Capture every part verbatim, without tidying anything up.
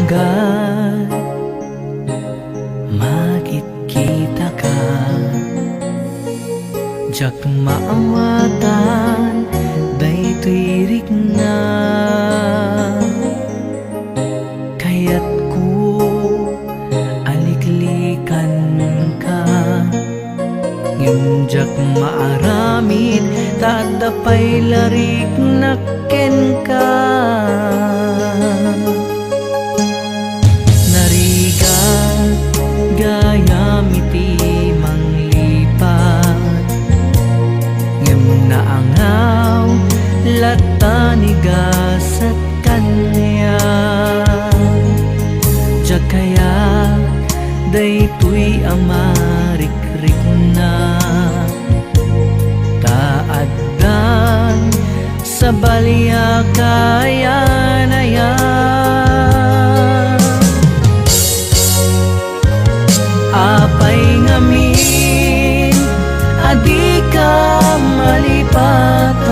Gat, makitkitaka. Diak maawatan daytoy rikna. Kayatko a liklikanka, ngem diak maaramid ta adda pay la riknak kenka. Narigat gayam iti manglipat, ngem naangaw latta ni gasat kaniak. Diak kayat daytoy a marikrikna, ta addan sabali a kayan-ayan. Apay ngamin a dika malipatan?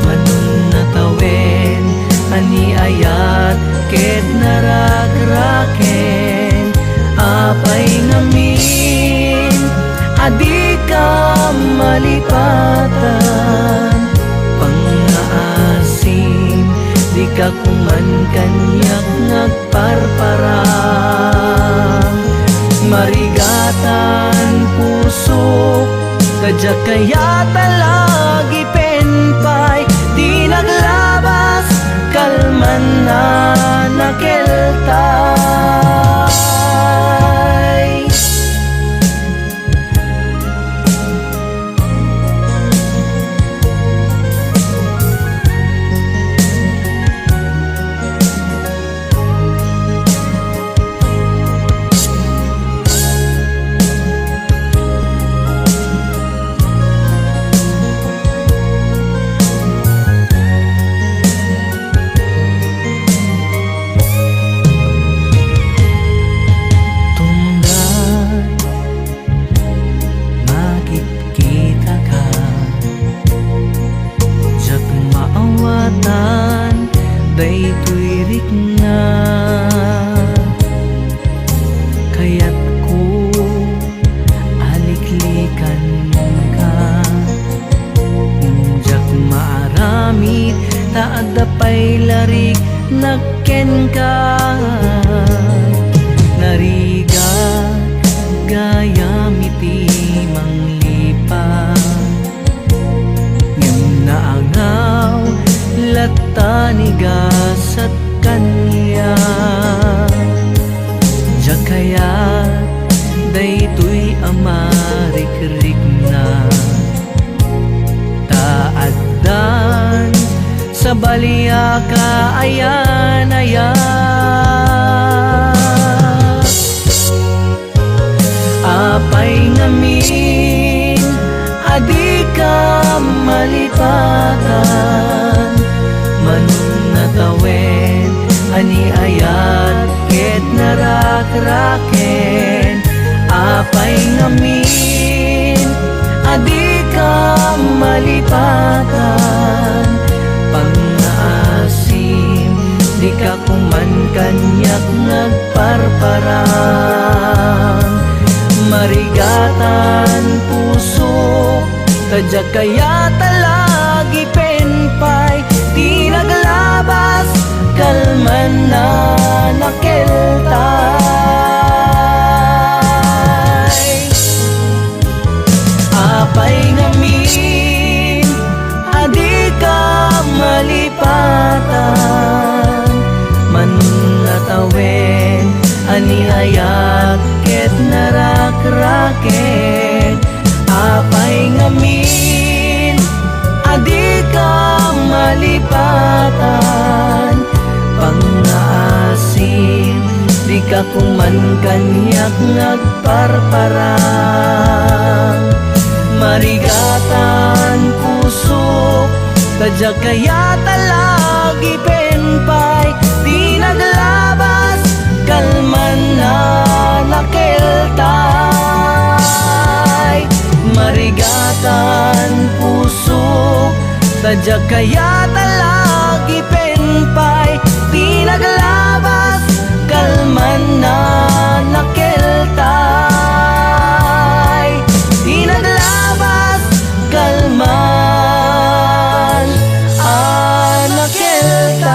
Manunna tawen a ni ayat ket narakraken. Apay ngamin a dika malipatan? Pangngaasim, dika koman kaniak nagparparang. Marigatan pusok, ta diak kayat a lagipen pay ti naglabas, kalman a nakeltay. Tunggal makitkitaka, diak maawatan daytoy rikna. Kayatko a liklikanka, ngem diak maaramid ta adda pay la riknak kenka. Narigat gayam iti manglipat, ngem naangaw latta ni gasat kaniak. Diak kayat daytoy a marikrikna, ta addan sabali a kaayan-ayan. Apay ngamin a dika malipatan? Manunna tawen a ni ayat ket narakraken. Apay ngamin a dika malipatan? Pangngaasim, dika koman kaniak nagparparang. Marigatan pusok, ta diak kayat a lagipen pay ti naglabas, kalman a nakeltay. Apay ngamin a dika malipatan? Manunna tawen a ni ayat ket narakraken. Apay ngamin a dika malipatan? Pangngaasim, Dakuman kaniak nga agparparang. Marigatan pusok, ta diak kayat a lagipen pay ti naglabas kalman a nakeltay. Marigatan pusok, ta diak kayat a lagipen pay ti naglabas kalman a nakeltay. Ti naglabas kalman a nakeltay.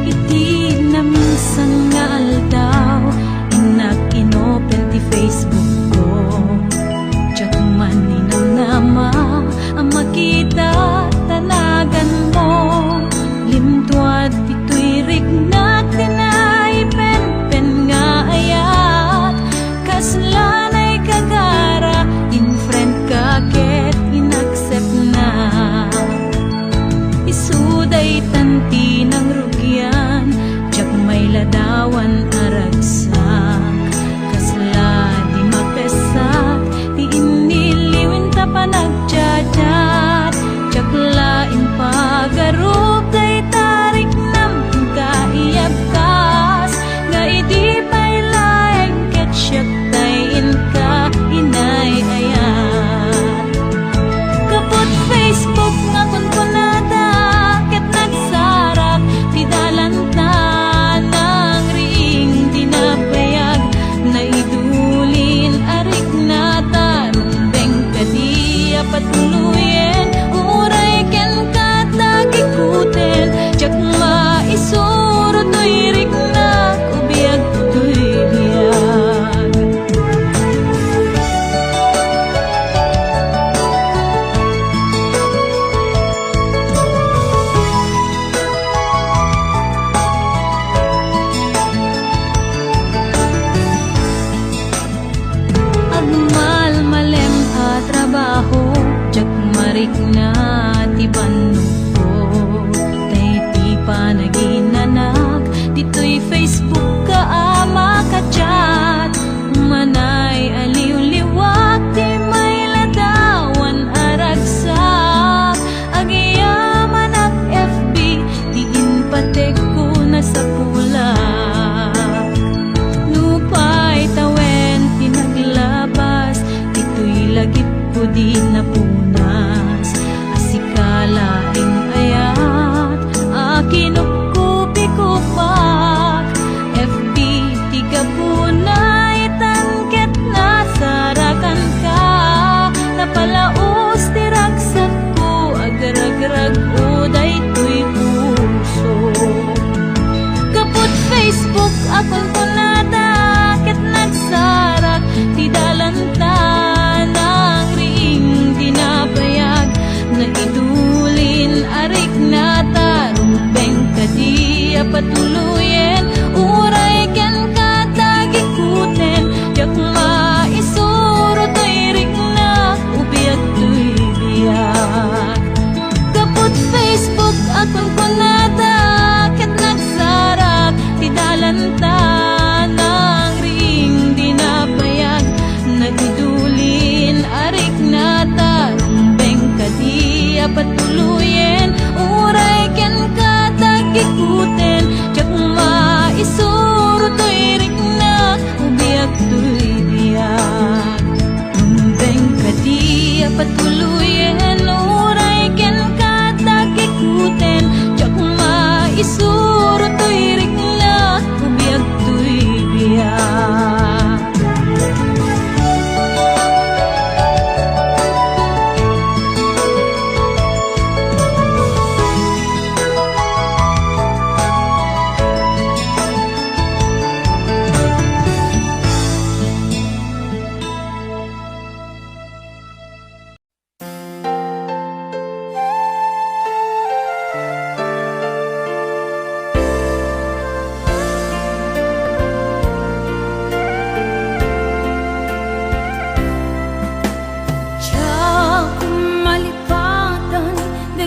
Iti naminsan nga aldaw, innak inopen ti Facebook ko. Diak man ninamnama a makita ta naganmo. Limtuad ditoy riknak ti naipenpen nga ayat. Kasla naikagara, in-friend ka ket in-accept na. Isu daytan ti nangrugian, diak mailadawan a ragsak. Kasla di mapessak ti innilliwen ta panagchat-chat. Diak la impagarup dayta riknam, inka iyabkas, nga idi pay laeng ket siak tay inka inay-ayat. Kaput Facebook nga kunkunada ket nagsarak ti dalanta, nangriing ti nabayag, naidulin a riknata, rumbeng kadi a patuloyen, uray kenka ta gikuten, diak maisuro toy riknak, ubiag toy biag. Agmalmalem a trabaho, diak marikna ti bannogko. Tay ti panaginanak ditoy Facebook ka a makachat. Umanay a liwliwak ti mailadawan a ragsak. Agyamanak F B, ti inpategko nasapulak. Nupay tawen ti naglabas, ditoy lagipko di napunas. A sika laeng ayat a kinupkupikupak. F B ti gapuna itan ket nasarakanka. Napalaus ti ragsakko, agragrakko daytoy puso. Kaput Facebook a kunkunada ket nagsarak ti dalanta, nangriing ti nabayag, naidulin a riknata, rumbeng kadi a patuloyen, uray kenka ta gikuten, diak maisuro toy riknak, ubiag toy biag. Kaput Facebook a kunkunada ket nagsarak ti dalanta, nangriing di nabayag, naidulin a riknata, rumbeng kadi a patuloyen, uray kenka ta gikuten, diak maisuro toy riknak, ubiag toy biag. Rumbeng kadi a patuloyen, uray kenka ta gikuten, diak maisuro toy riknak, ubiag toy biag.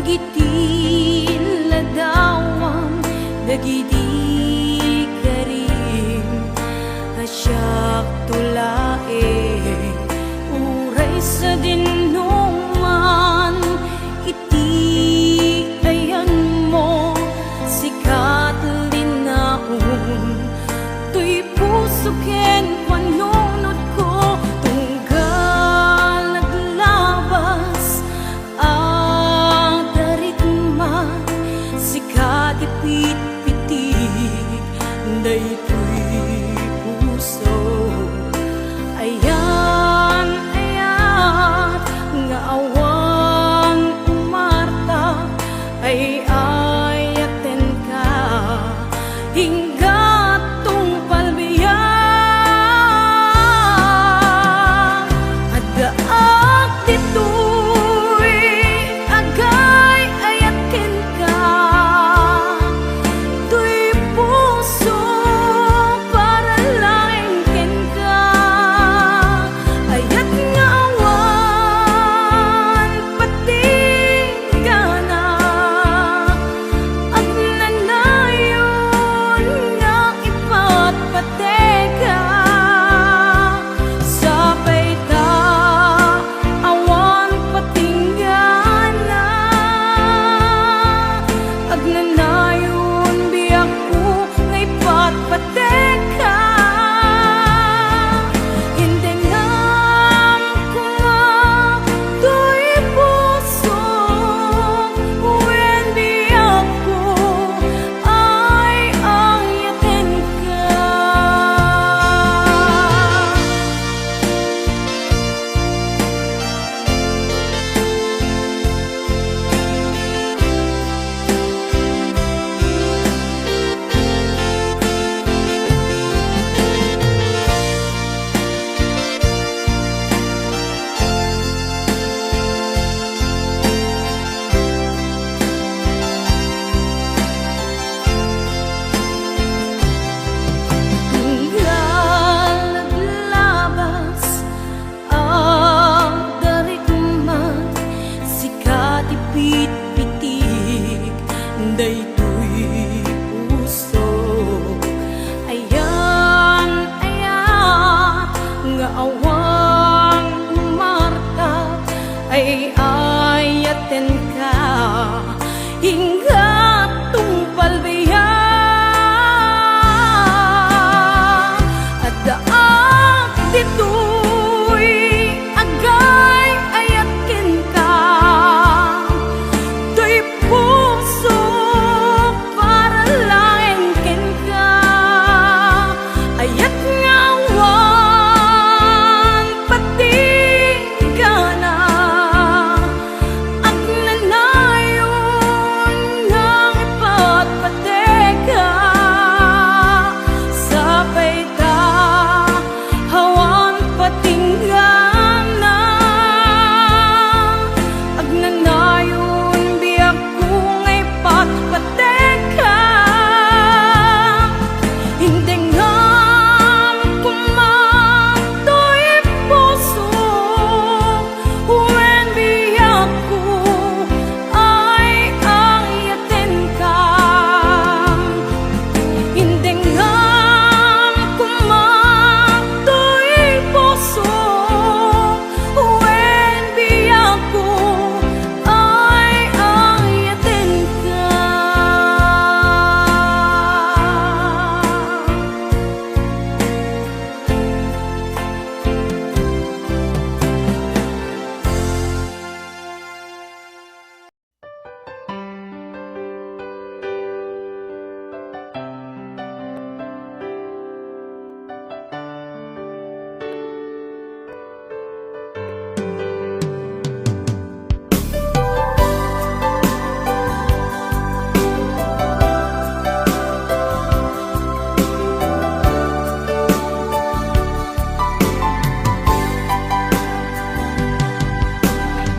Iti ladawam dagidi karim a siakto laeng, uray sadinoman iti ayanmo, sika ti linaon. Toy puso ken panunotko, tunggal aglabas a darikma, sika ti pitpitik daytoy puso. Ayan, ayat nga awan umarta, ay-ayatenka, ingga't tungpal biag. Addaak ditoy agay-ayat kenka, toy puso para laeng kenka. Ayat nga awan patingganak, agnanayon nga ipatpategak. Sapay ta awan patingganak, agnanayon biagko nga ipatpategak. Indengam koma toy puso, wen biagko, ay-ayatenka. Tunggal aglabas a darikma, sika ti pitpitik daytoy puso. Ayan, ayan nga awan umarta, ay-ayatenka, ingga't tungpal biag. Addaak ditoy agay-ayat kenka, toy puso para laeng kenka. Ayat nga awan patingganak, agnanayon nga ipatpategak. Sapay ta awan patingganak, agnanayon biagko nga ipatpategak. Indengam koma toy puso, wen biagko, ay-ayatenka. Indengam koma toy puso, wen biagko, ay-ayatenka.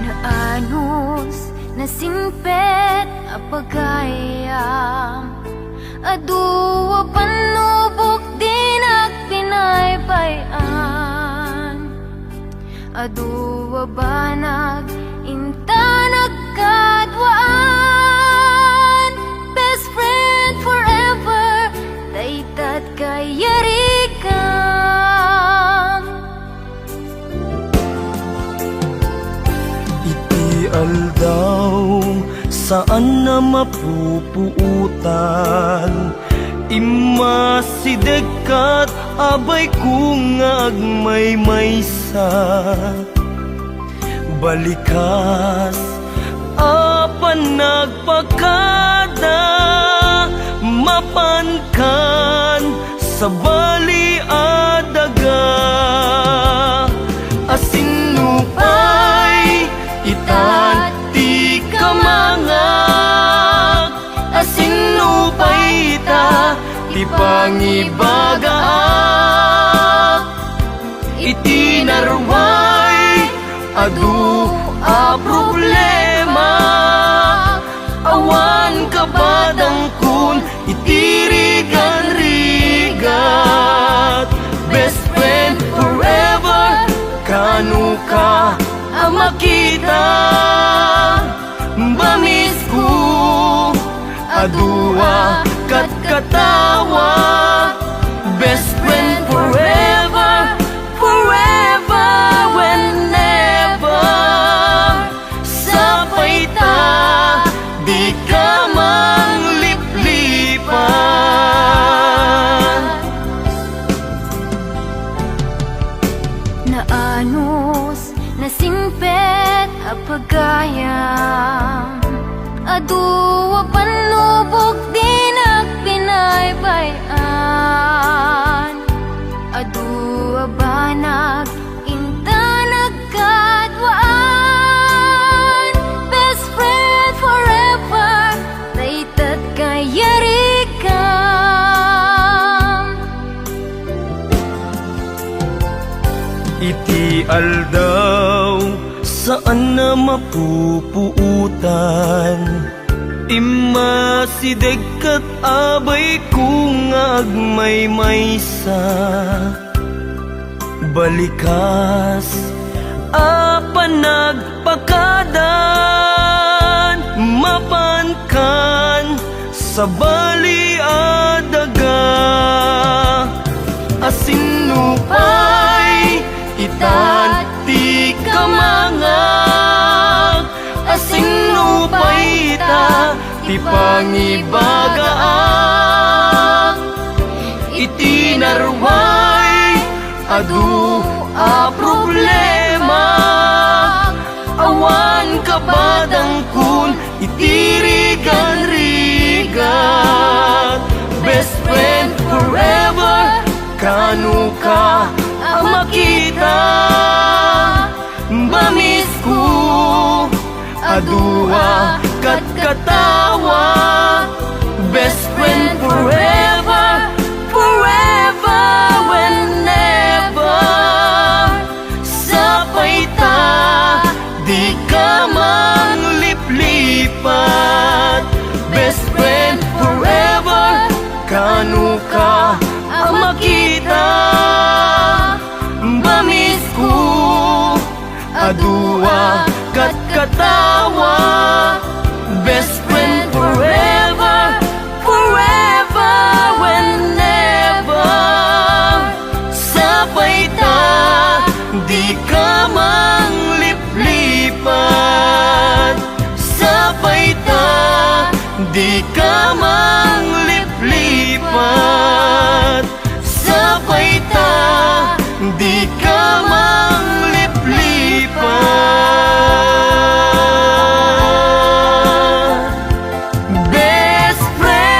Naanus, nasingpet a pagayam. Adu a pannubok dinak pinaybay-an. Adu a banag inta nagkaduaan. Saan a mapupuotan, immasideg kat abayko nga agmaymaysa. Balikas a panagpakada, mapankan sabali a daga. Asinno pay ita ti kamangak? Asinno pay ita ti pangibagaak? Iti narway adu a problema, awan kabadangkon iti rigan-rigat. Best friend forever, kano ka a makita? Bamisko, adu a katkatawa. Best friend forever, forever and ever. Sapay ta, di ka mangliplipat. Naanus, nasingpet a pagayam, adu a pannubok dinak binaybay-an, adu a banag inta nagkadwaan. Best friend forever, daytat kayarikam. Iti aldaw, saan a mapupuotan, immasideg kat abayko nga agmaymaysa. Balikas a panagpakadan, mapankan sabali a daga. Asinno pay ita ti kamangak? Asinno pay ita ti pangibagaak? Iti narway adu a problema, awan kabadangkon iti rigan-rigat. Best friend forever, kano ka a makita? Bamisko, adu a katkatawa. Best friend forever, forever and ever. Sapay ta, di ka mangliplipat. Best friend forever, kano ka a makita? Bamisko, adu a katkatawa. Best friend forever, forever and ever. Sapay ta, di ka mangliplipat. Sapay ta, di ka mangliplipat. Sapay ta, di ka mangliplipat. Best friend.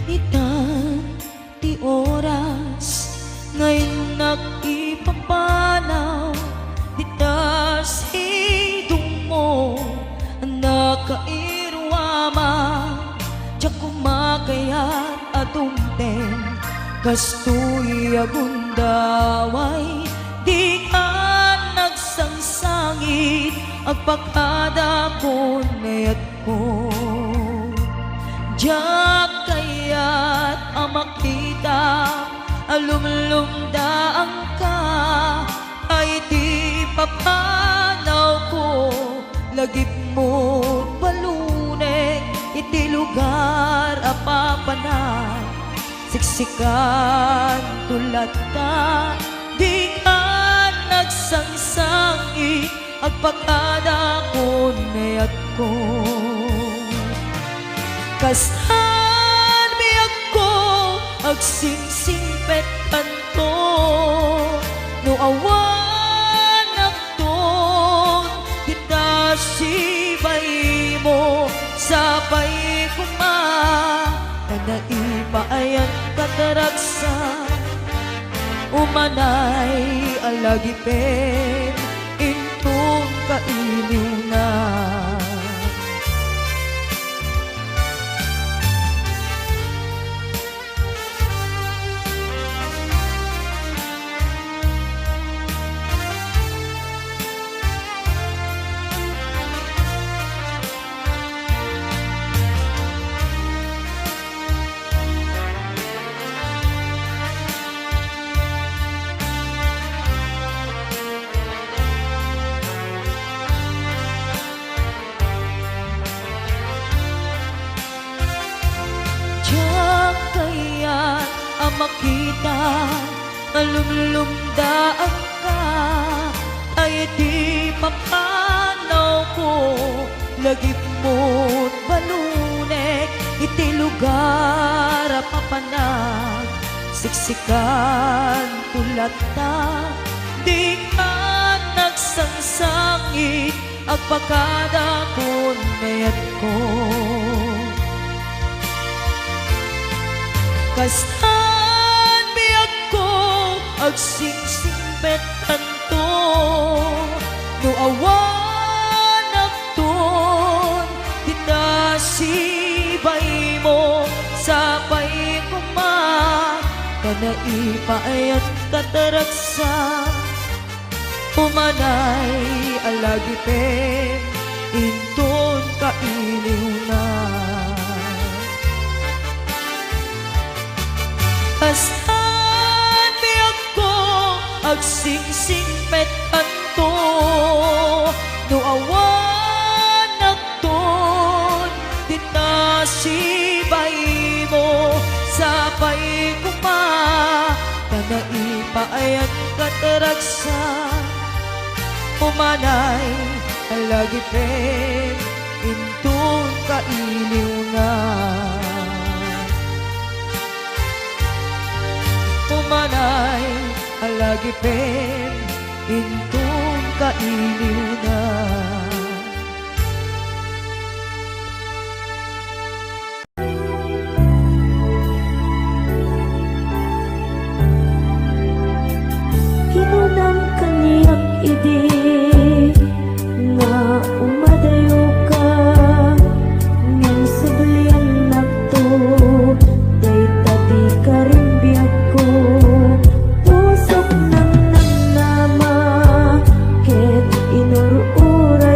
Ita ti oras nga innak ipapanaw, ditas hidungmo a nakairuaman, diak kumakayat a dumteng Kastoy a gundaway, dika nagsangsangit, agpakada kun kayatko. Diak kayat a makita a lumlumdaanka, ay ti papanawko, lagipmo balunek iti lugar a papanak. Siksikan to latta, dika nagsangsangit, agpakada kun kayatko. Kastan biagko, agsingsingpetkanto, no awan ton kita sibaymo, sapay koma ta naipaayat kataragsa. Umanay a lagipen inton kailiwna. Diak kayat a makita a lumlumdaanka, ay ti papanawko, lagipmo't balunek iti lugar a papanak. Siksikan to latta, dika nagsangsangit, agpakada kun kayatko. Kastan biagko, agsingsingpetkanto, no awan ton kita sibaymo, sapay koma ta naipaayat kataragsa. Umanay a lagipen inton kailiwna. Kastan biagko, agsingsingpetkanto, no awan ton dita sibaymo, sapay koma ta naipaayat kataragsa. Umanay a lagipen inton kailiwna. Umanay a lagipen inton kailiwna. Kinunam kaniak idi nga umadayoka, ngem subliannakto dayta ti karimbiagko. Pusok nangnamnama ket inur-ura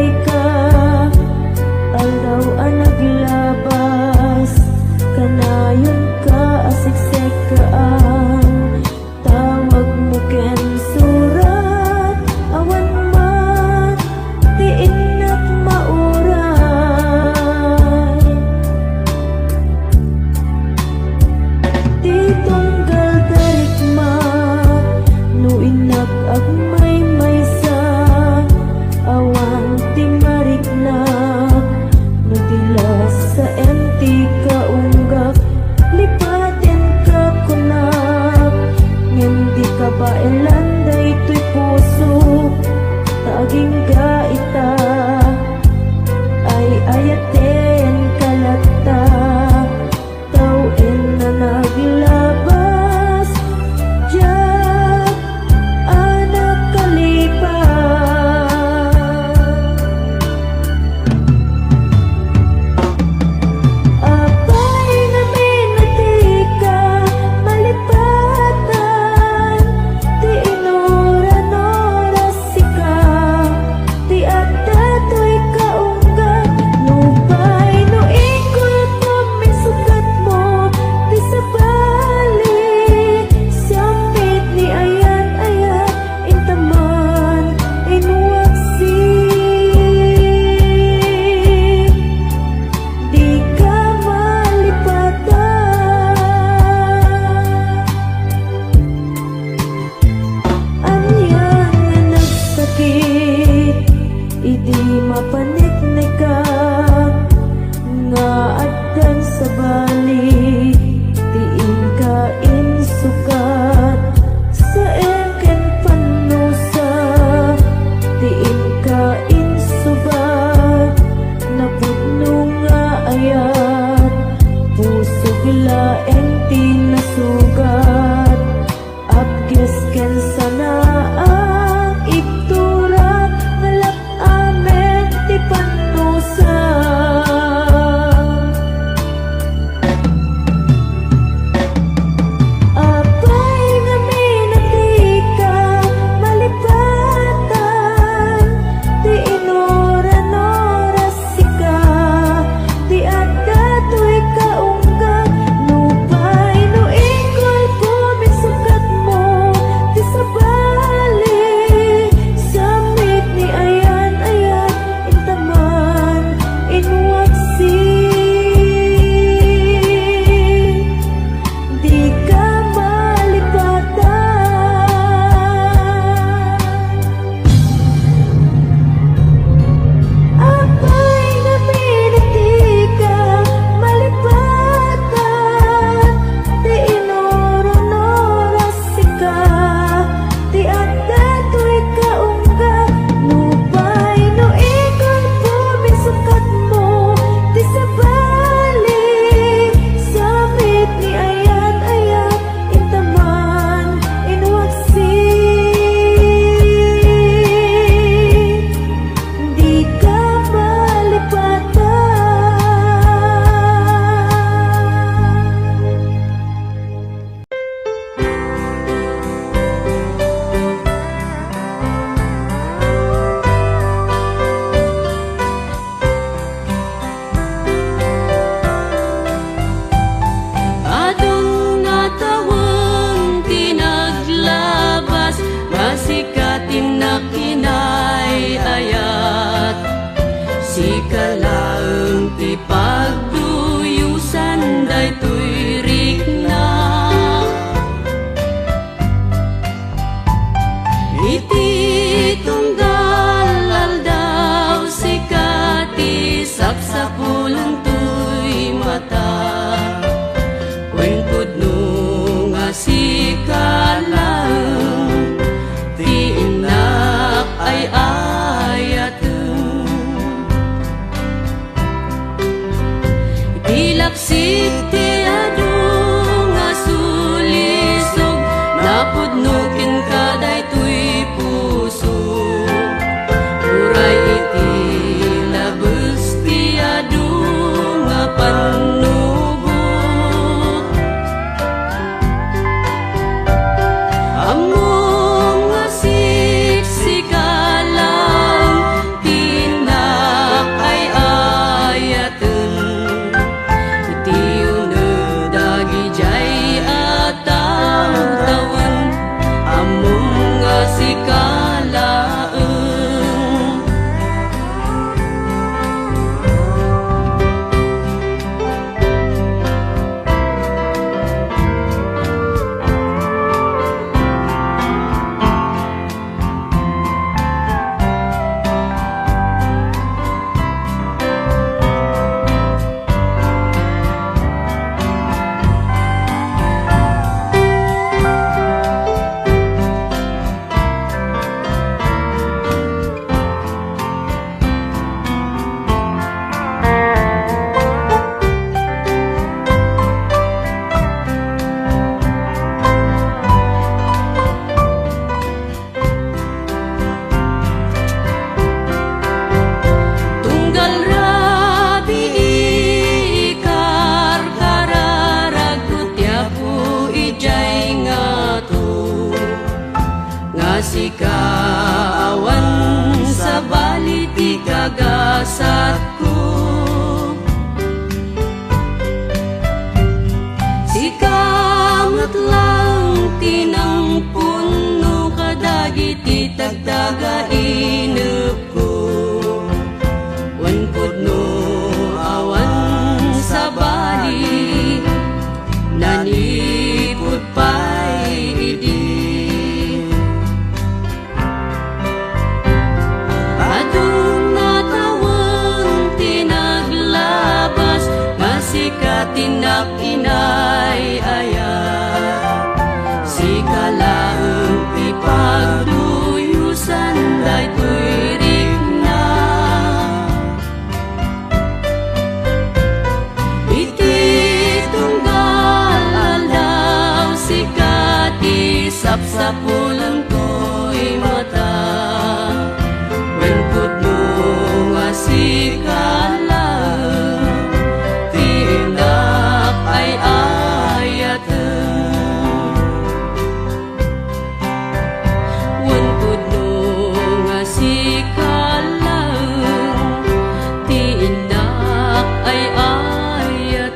ka laeng. Tunggal rabii ikarkararagko ti Apo idiay ngato, nga sika awan sabali ti kagasatko. Sika met laeng ti nangpunno kadagiti tagtagainepko. Wen pudno awan sabali, nanipud pay idi. Aduna tawen ti naglabas, nga sika ti nag-inay-ayat. Sika laeng ti pagluyosan daytoy rikna. Iti tunggal aldaw, sika ti sapsapulengkoy mata. Wen pudno nga sika laeng ti innak ay-ayaten. Wen pudno nga sika laeng ti innak ay-ayaten.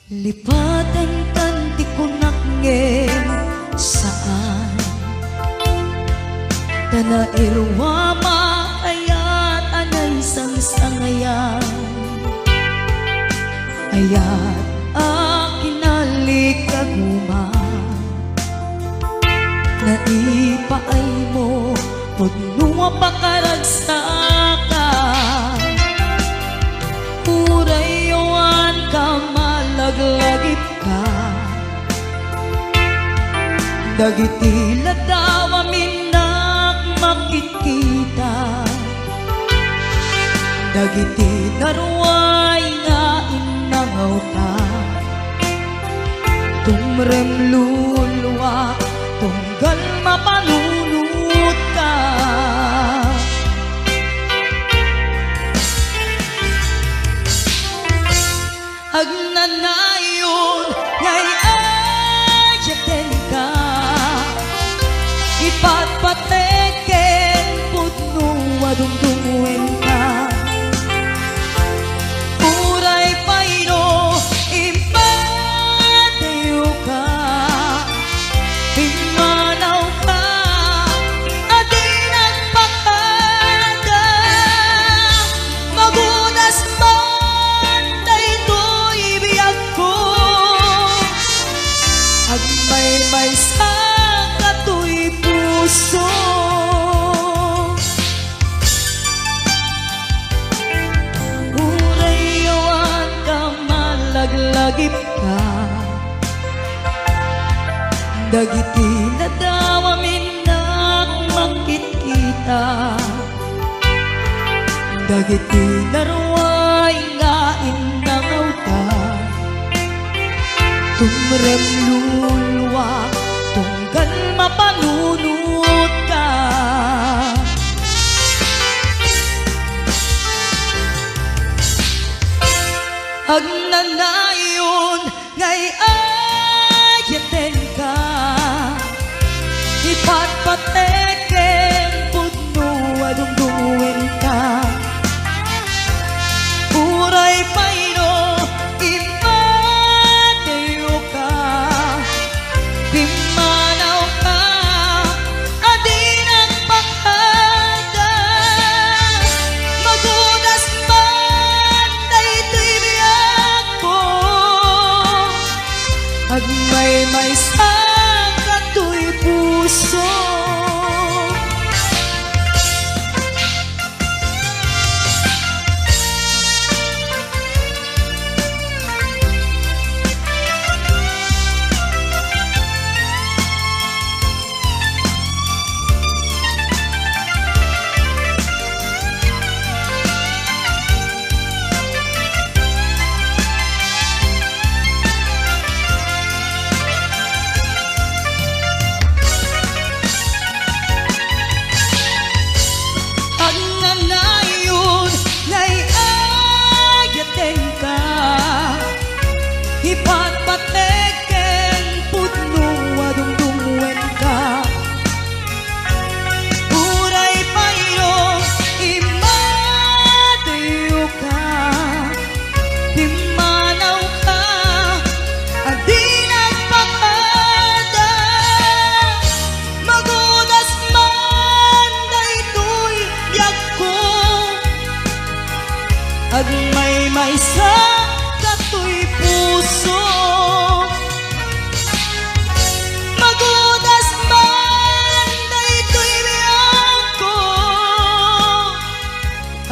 Lipatenkan ti kunak ngem saan. Ta nairuama kayat a naisangsangayan. Ayat a kinallikaguma. Naipaaymo, pudno a pakaragsaka. Uray awan ka, malaglagipka. Dagiti ladaw a minnak makitkita. Dagiti daruay nga innangawta. Tumrem luluak, tunggal mapanunotka. Agnanayon nga ay-ayatenka, ipatpatek ken pudno a dumdumngegka. Uray pay no impadayoka, pimmanawka a di nagpakada. Magunas man daytoy biagko, agmaymaysa katoy puso. Uray awan ka, malaglagipka. Dagiti ladaw a minnak makitkita. Dagiti daruay nga innangawta. Tumrem luluak tunggal mapanunotka. Agnanayon nga ay-ayatenka, ipatpatek ken pudno a dungdungenka. Uray pay no immadayoka, pimmanawka a dinak pakada. Magudas man daytoy biagko, agmaymaysa katoy puso. Agnanayon nga ay-ayatenka, ipatpatek ken pudno a dungdungenka. Uray pay no immadayoka, pimmanawka a dinak pakada. Magudas man daytoy biagko, agmaymaysa katoy puso. Magudas man daytoy biagko,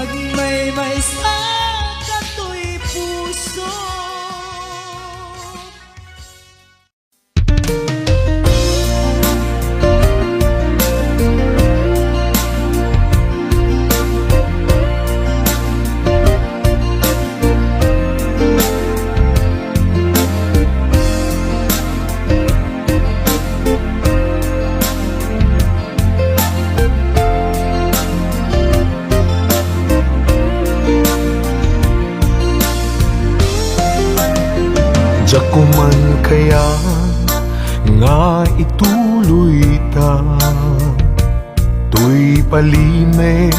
agmaymaysa katoy puso. Diak man kayat nga ituloyta toy palimed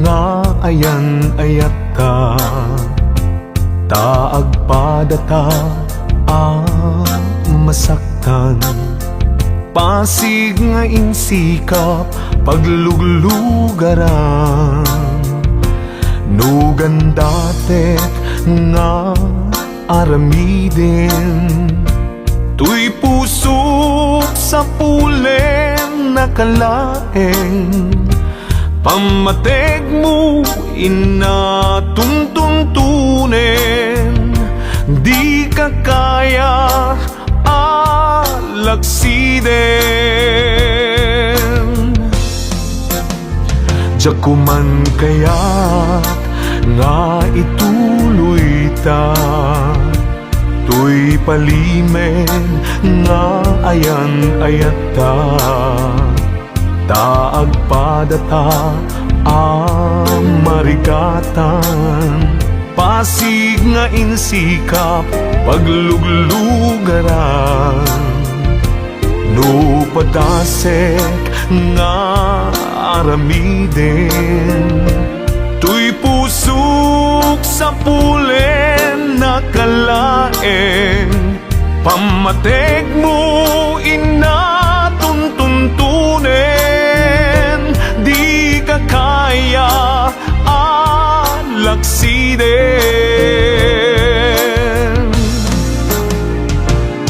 nga ayan-ayatta, ta agpadata a masaktan. Pasig nga insikap pagluglugaran, no gandatek nga aramiden. Toy pusok sapulen a kalaeng, pammategmo inna tuntuntunen, dika kaya a laksiden. Diak man kayat nga ituloyta toy palimed nga ayan-ayatta, ta agpadata a marigatan. Pasig nga insikap pagluglugaran, no padasek nga aramiden. Toy pusok sapulen a kalaeng, pammategmo inna tuntuntunen, dika kaya a laksiden.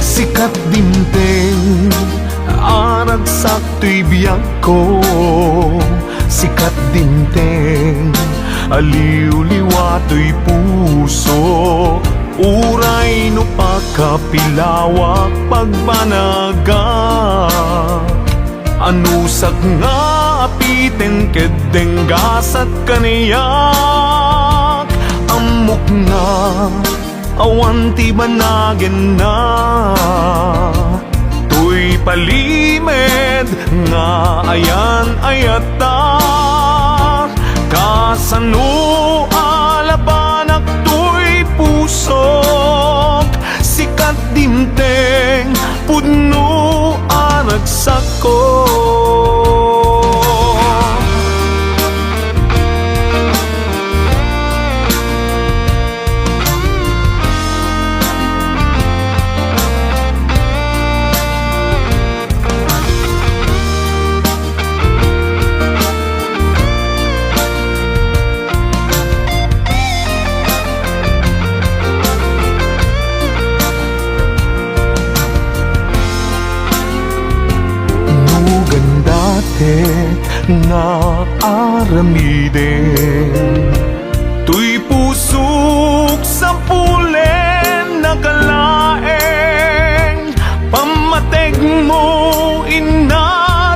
Sikat dimteng a ragsak toy biagko, sikat dimteng a liwliwa toy puso. Uray no pakapilawak pagbanagak, anusak nga apiten ket denggasak kaniak. Ammok nga awan ti banagenna toy palimed nga ayan-ayatta. Kasano a labanak toy puso? ko. No gandate nga aramiden, toy pusok sapulen, nakalaeng pammategmo, inna,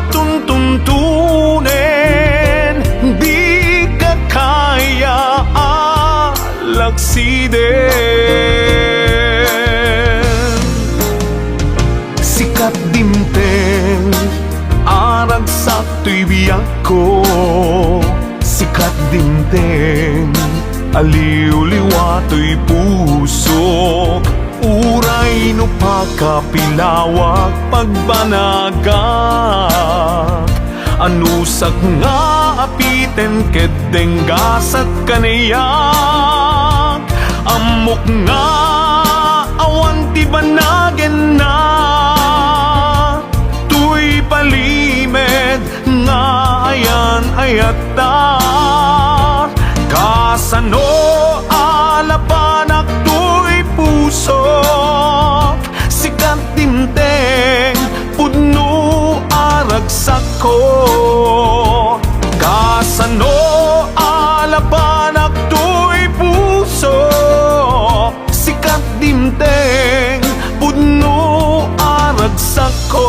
tuntuntunen, dika kaya a lagsiden. Sika dimteng a ragsak toy biagko, sika dimteng a liwliwa toy pusok. Uray no pakapilawak, pagbanagak, anusak nga apiten ket denggasak kaniak. Ammok nga awan ti banagenna toy palimed nga ayan-ayatta. Kasano a labanak toy pusok? Sika dimteng pudno a ragsakko. Kasano a labanak toy pusok? Sika dimteng pudno a ragsakko.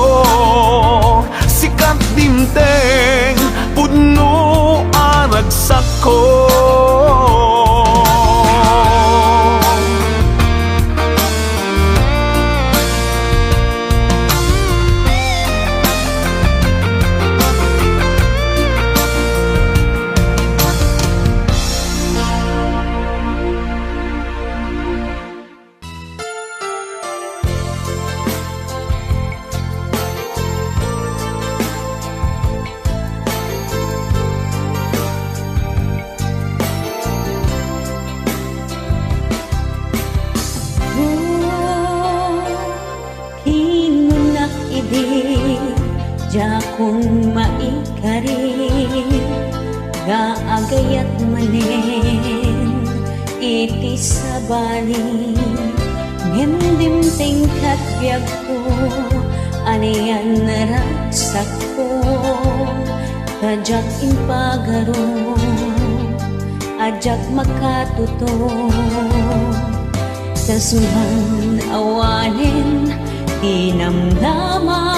Sika dimteng pudno a ragsakko. Kinunnak idi, diakon maikari, nga agayat manen iti sabali. Ngem dimteng ket biagko, anian ragsakko, ta diak impagaro, a diak makatuto. Kas man awanen ti namnama,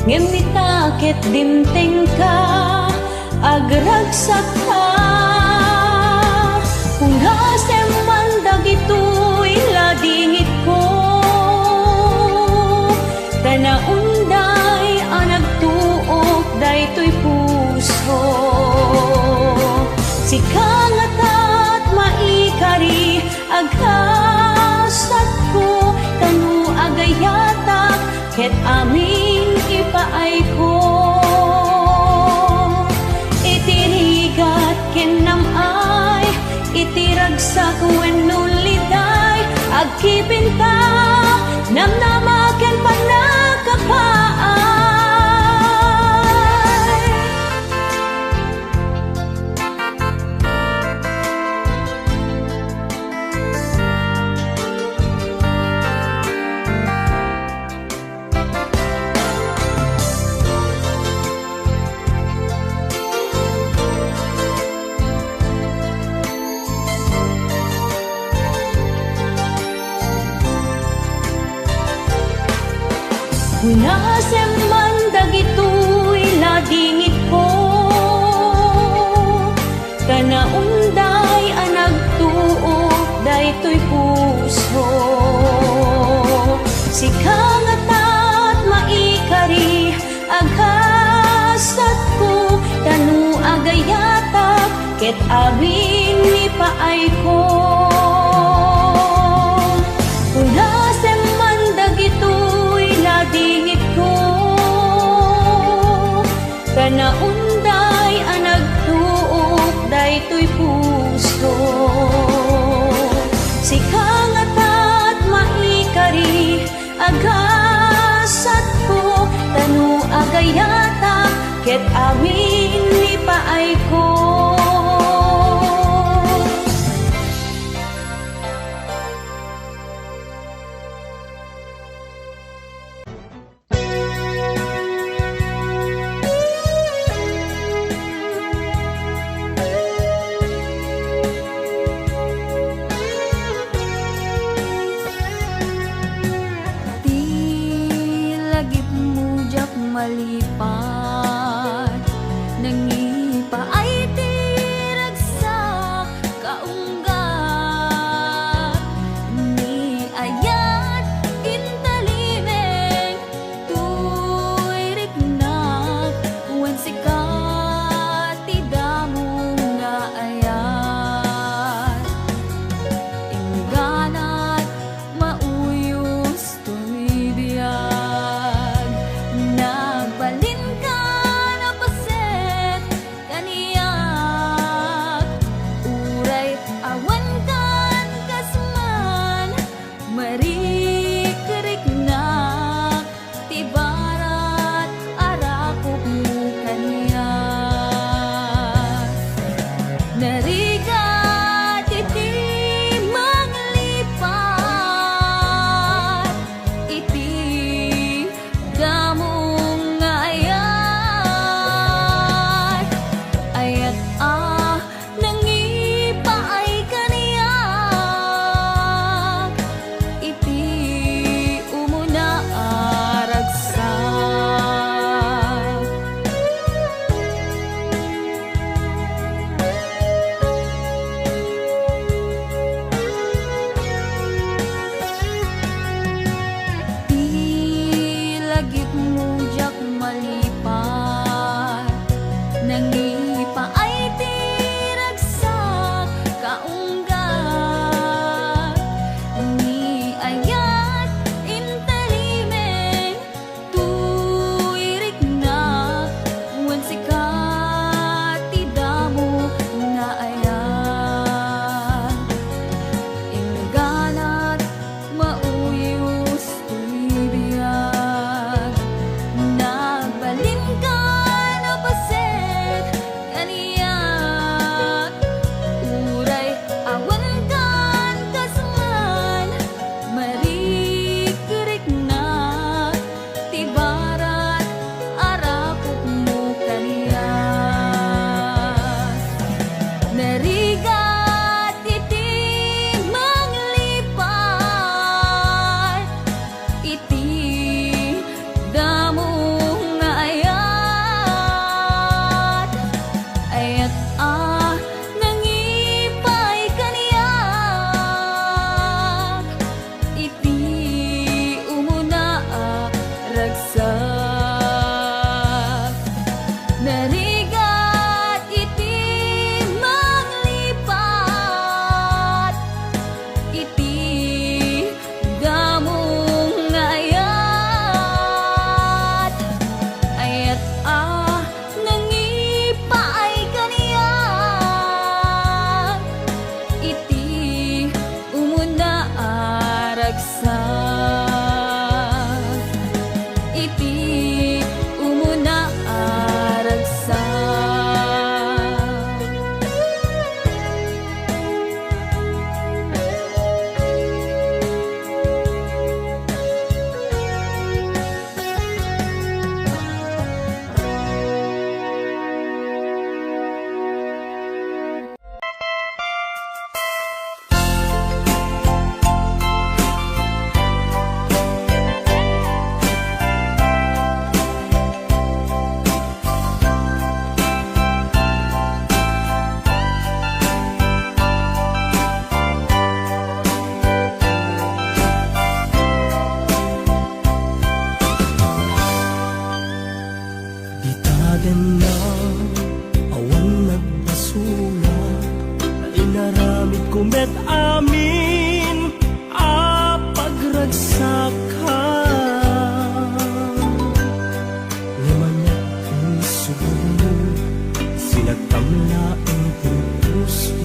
ngem ita ket dimtengka, agragsakka. Punasen man dagitoy ladingitko, ta naunday a nagtuok daytoy puso. Sika ngata't maikari, agragsakko, ta no agayatak, ket amin ipaayko. Iti rigat ken nam-ay, iti ragsak wenno liday, agkipinta, namnama ken pannakapaay. Punasen man dagitoy ladingitko, ta naunday a nagtuok daytoy puso. Sika ngata't maikari, agasatko, ta no agayatak, ket amin ipaayko. Punasen man dagitoy ladingitko, Gasatko, ta no agayatak ket amin ni paayko. Ti lagipmo diak malipat, nangipaay ti ragsak kaunggat. Ni ayat intalimeng, toy riknak, wen sika ti damong nga ayat. Ingganat, mauyos toy biag, nagbalinka a paset kaniak. Uray awan kan kas man, marikriknak ti barat a rakopmo kaniak. Narigat iti manglipat iti damong nga ayat. Ayat a nangipaay kaniak iti umuna a ragsak. Ti lagipmo diak malipat, nangipaay ti ragsak kaunggat. Ni ayat intalimeng, toy riknak, wen sika ti damo nga ayat. Ingganat, mauyos toy biag, nagbalinka a paset kaniak. Uray awan kan kas man, marikriknak ti barat a rakopmo kaniak. Narigat iti manglipat iti damo nga ayat. Ayat a nangipaay kaniak iti umuna a ragsak. Narigat iti manglipat iti damo nga ayat. Ayat a nangipaay kaniak iti umuna a ragsak. Iti umuna a ragsak. Dita denna, awan nagbasura, ta inaramidko met amin a pagragsakam. Ngem ania ti subayo, sinagtam laeng ti puso,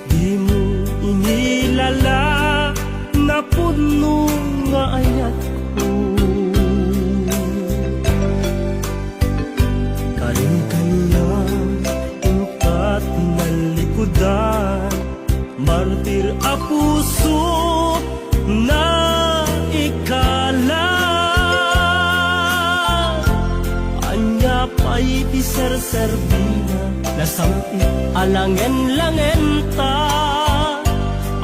dimo inilala, napudno nga ayatko. Martir a puso, naikala. Ania pay ti serserbina, nasam-it a langen-langenta.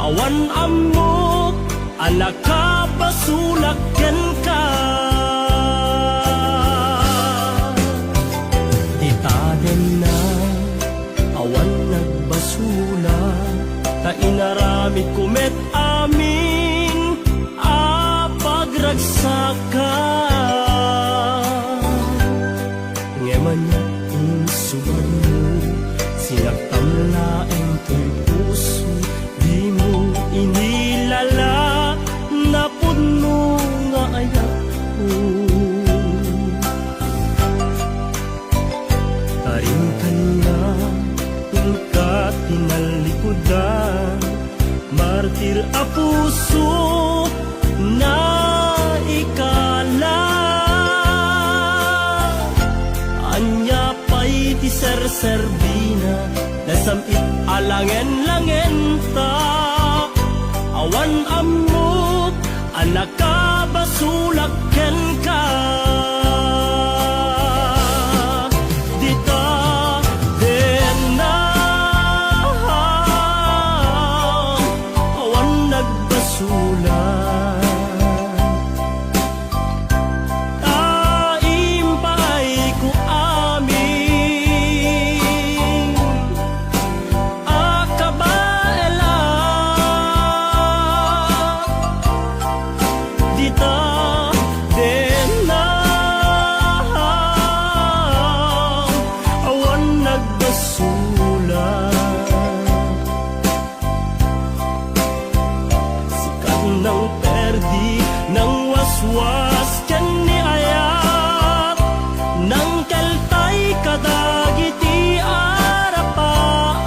Awan ammok a nakabasolak kenka. Dita denna, awan nagbasula, ta inaramidko met amin a pagragsaka. Ngem ania insubagmo, sinaktam laeng toy puso, dimo inilala, napudno nga ayatko. Karin kaniak, inka tinallikudan, martir a puso, naikala. Ania pay ti serserbina, nasam-it a langen-langenta. Awan ammok a nakabasolak kenka. Dita denna, awan nagbasolak. Ta impaayko amin a kabaelak. Dita denna, awan nagbasolak. Sika ti nangperdi, nangwaswas ken ni ayat, nangkeltay kadagiti arapaak.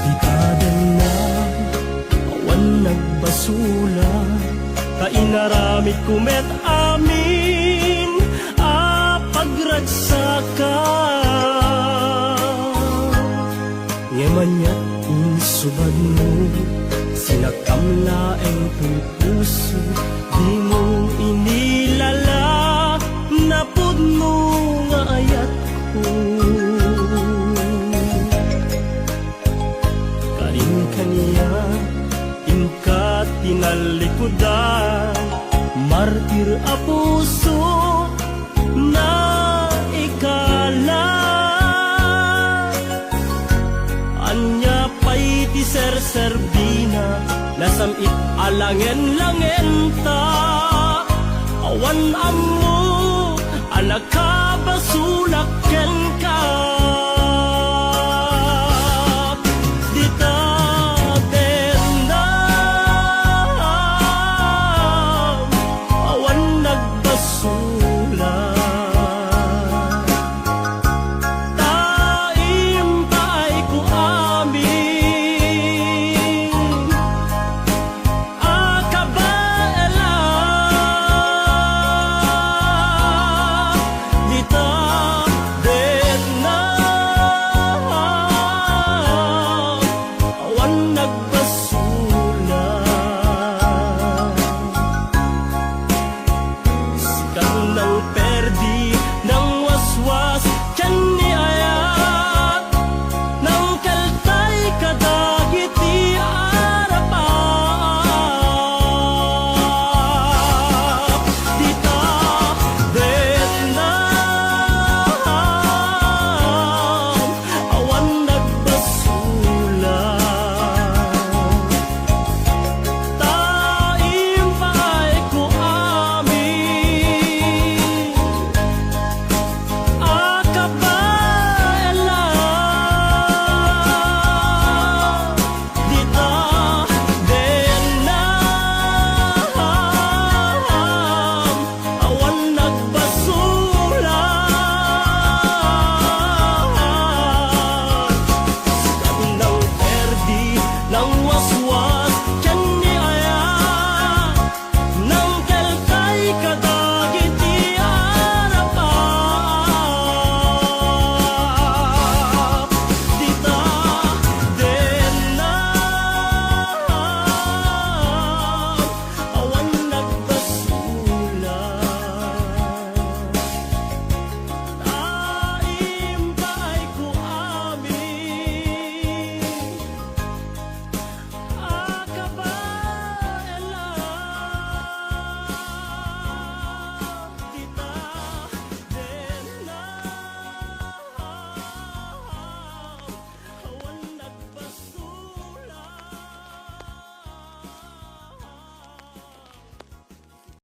Dita denna, awan nagbasolak, ta inaramidko met amin a pagragsaka. Ngem ania insubagmo, sinaktam laeng toy puso, dimo inilala, napudno nga ayatko. Karin kaniak, inka tinallikudan, martir a puso, naikala. Ania pay ti serserbina, nasam-it a langen-langenta. Awan ammo a nakabasolak ken